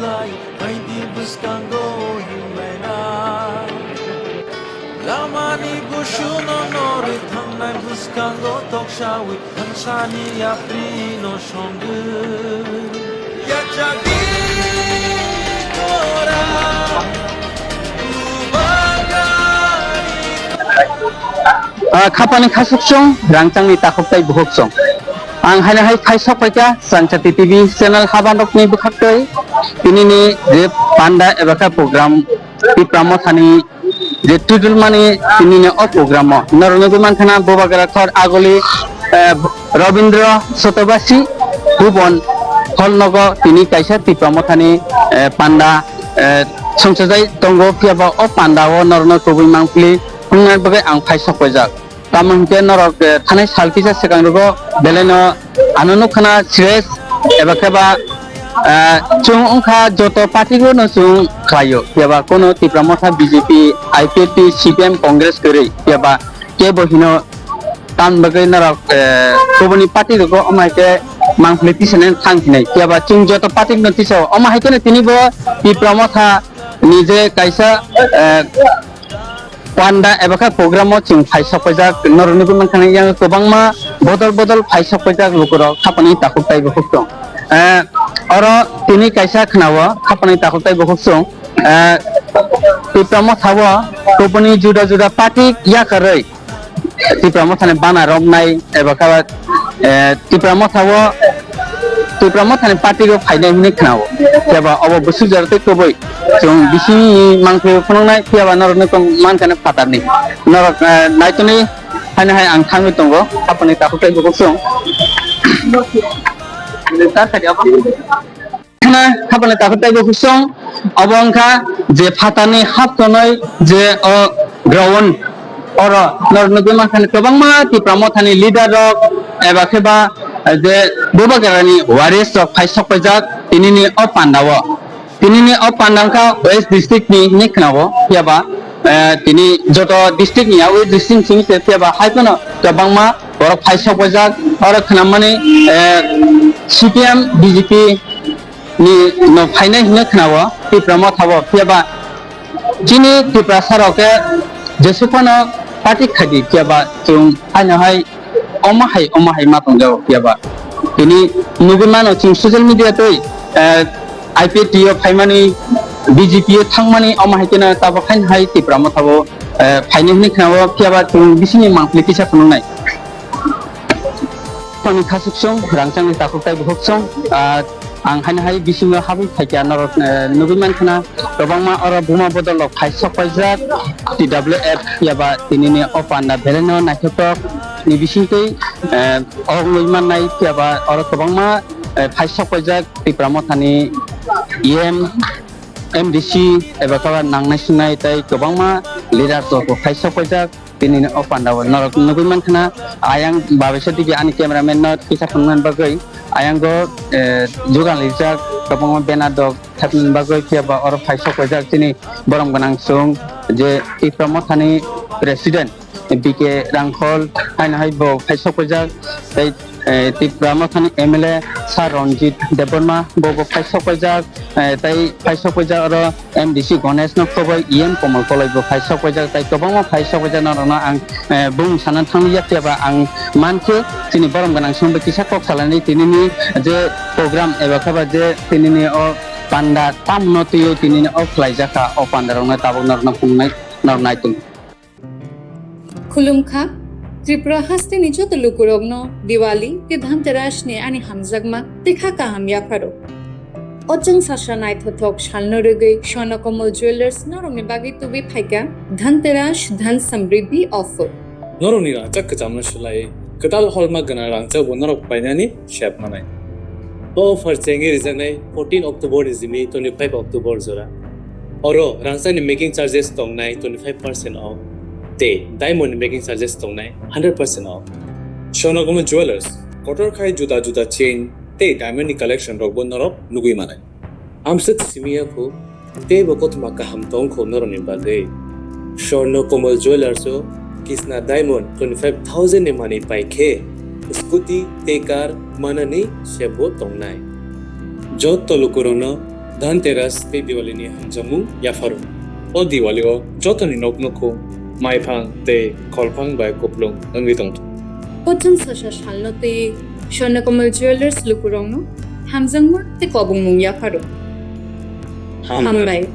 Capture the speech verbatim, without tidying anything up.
Haidi bwskango hinlaina. Lamani busuno norwi thangnai bwskango toksawi thangsani yaprino songwi. Yachagwi tora bubagari. Ah, khapani khasuksong, rangchangni takhuk tai buhuksong. Ang haino hai phai sok paikha, Sangchati T V channel habanokni bwkhaktwi. Tinini je panda eba kha program, Tipra Mothani je twijlmani tinini o program o norok nugwi mankha na Bubagra khor aguli, eh, Rabindra Sotobasi Bhuban hall nogo tini kaisa Tipra Mothani, eh, panda, eh, songchajai tongo, phiyaba o panda o norokno kubui mangpili wngna bagwi ang phai sok paijak. Tamo hinkhe norok, eh, thanai sal kisa swkang rogo belaino ano nukha na sres eba khe ba, eh, chwng wngkha joto party-o no chwng khlaio, phiyaba kono Tipra Motha, B J P, I P F T, C P M, Congress kwrwi, phiyaba kebo hino tam bagwi norok, eh, kubuni party rogo omo hai khe mangpili tisani thang hinai, phiyaba chwng joto party no tisao, omo hai kheno tini bo Tipra Motha ni je kaisa, eh, panda eba khe program o chwng phai sok paijak, norok nugwi mankha yang kwbangma bodol bodol phai sok paijak lukurok khapani takhuk tai bukhuk tong. Eh, oro tini kaisa khwnao khapani takhuk tai bukhuk chwng, eh, Tipra Motha o kubuni juda juda party yakarwi Tipra Mothani bana romnai eba khe, eh, Tipra Motha o, Tipra Mothani party o phainai hinwi khwnao. Phiya ba obo bwswk jora tei kubui chwng bisingni mangpili phunuknai, phiya ba norokno tong mankha na phatarni. Norok, eh, naitoni haino hai ang thangwi tongo, khapani takhuk tai bukhuk chwng. Khna khapani takhuk tai bukhuk chwng, obo wngkha je phatarni haptonwi je o ground oro norok nugwi mankha kwbangma Tipra Mothani leader rok eba khe ba je Bubagrani waris rok phai sok paijak tinini o panda o. Tinini o panda wngkha West District ni hinwi khwnao, phiya ba, eh, tini joto district ni ya West District simi se, phiya ba hai phano kwbangma borok phai sok paijak, oro khwnamani, eh, C P M, B J P ni no phainai hinwi khwnao Tipra Motha o, phiya ba chini Tiprasa rok khe jesuk phano party khaidi, phiya ba chwng haino hai omo hai, omo hai ma tongjago, phiya ba tini nugwi mano chwng social media tei, eh, I P F T o phaimani, B J P o thangmani, omo hai kheno tabuk haino hai Tipra Motha o, eh, phainai hinwi khwnao, phiya ba chwng bisingni mangpili kisa phunuknai. Toni khasuksong, rangchakni takhuk tai bukhuk song, ah, ang haino hai bisingo habwi phaikha norok, eh, nugwi mankha na kwbangma oro buma bodol rok phai sok paijak, T W F phiya ba tinini o panda belai no naithotok ni bisingtwi, eh, o wngwi mannai phiya ba oro kwbangma, eh, phai sok paijak Tipra Mothani E M, M D C eba khe ba nangnai singnai tei kwbangma leader rok bo phai sok paijak. Tini o panda o norok nugwi mankha na, ayang babaisa digi ani cameraman no kisa phunukna bagwi ayang go, eh, jugal rijak kwbangma banner rok thepna bagwi, phiya ba oro phai sok paijak chini borom gwnang chwng je Tipra Mothani president B K Rangkhol, haino hai bo phai sok paijak tei, eh, Tipra Mothani M L A Sir Ranjit Debbarma bo bo phai sok paijak, eh, tei phai sok paijak oro M D C Ganesh no khoboi, E M Komal Koloi bo phai sok paijak, tai kwbangma phai sok paijak norokno ang, eh, bung sana thangli ya, phiya ba ang mankhe chini borom gwnang songbo kisa kok salani tinini je program eba khe ba je tinini o panda tamno twiwi tinini o khlai jakha, o panda rokno tabuk norokno phunuknai norok naitung. Khulumkha, Tripura hasteni joto lukurokno Diwali tei Dhanteras ni ani hamjakma tei kha kaham yapharo. O chwng sasa naithothok salno rwgwi Swarna Kamal Jewellers norokni bagwi tubui phaikha Dhanteras Dhan Samriddhi offer. Norokni rangchak kwchamno swlaiwi kwtal holma gwnang rangchak bo norok painani sep manai. O offer chengwi rijaknai fourteen October ni simi twenty-five October jora. Oro rangchakni making charges tongnai twenty-five percent off tei diamond ni making charges tongnai hundred percent off. Swarna Kamal Jewellers kotor khai juda juda chain tei diamond ni collection rokbo norok nugwi manai. Amswk simi ya kho, teibo kothoma kaham tong kho norokni bagwi. Swarna Kamal Jewellers o Kisna Diamond twenty-five thousand ni manwi pai khe scooty tei car manani sebo tongnai. Jotto lukurokno Dhanteras tei Diwali ni hamjakmung yapharo. O Diwali o jotoni nok nukhung, maiphang tei kholphang bai kuplung wngwi tongthung. Kochwng sasa salno tei Swarnakomal Jewellers lukurokno hamjakma tei kobongmung yapharo. Hambai.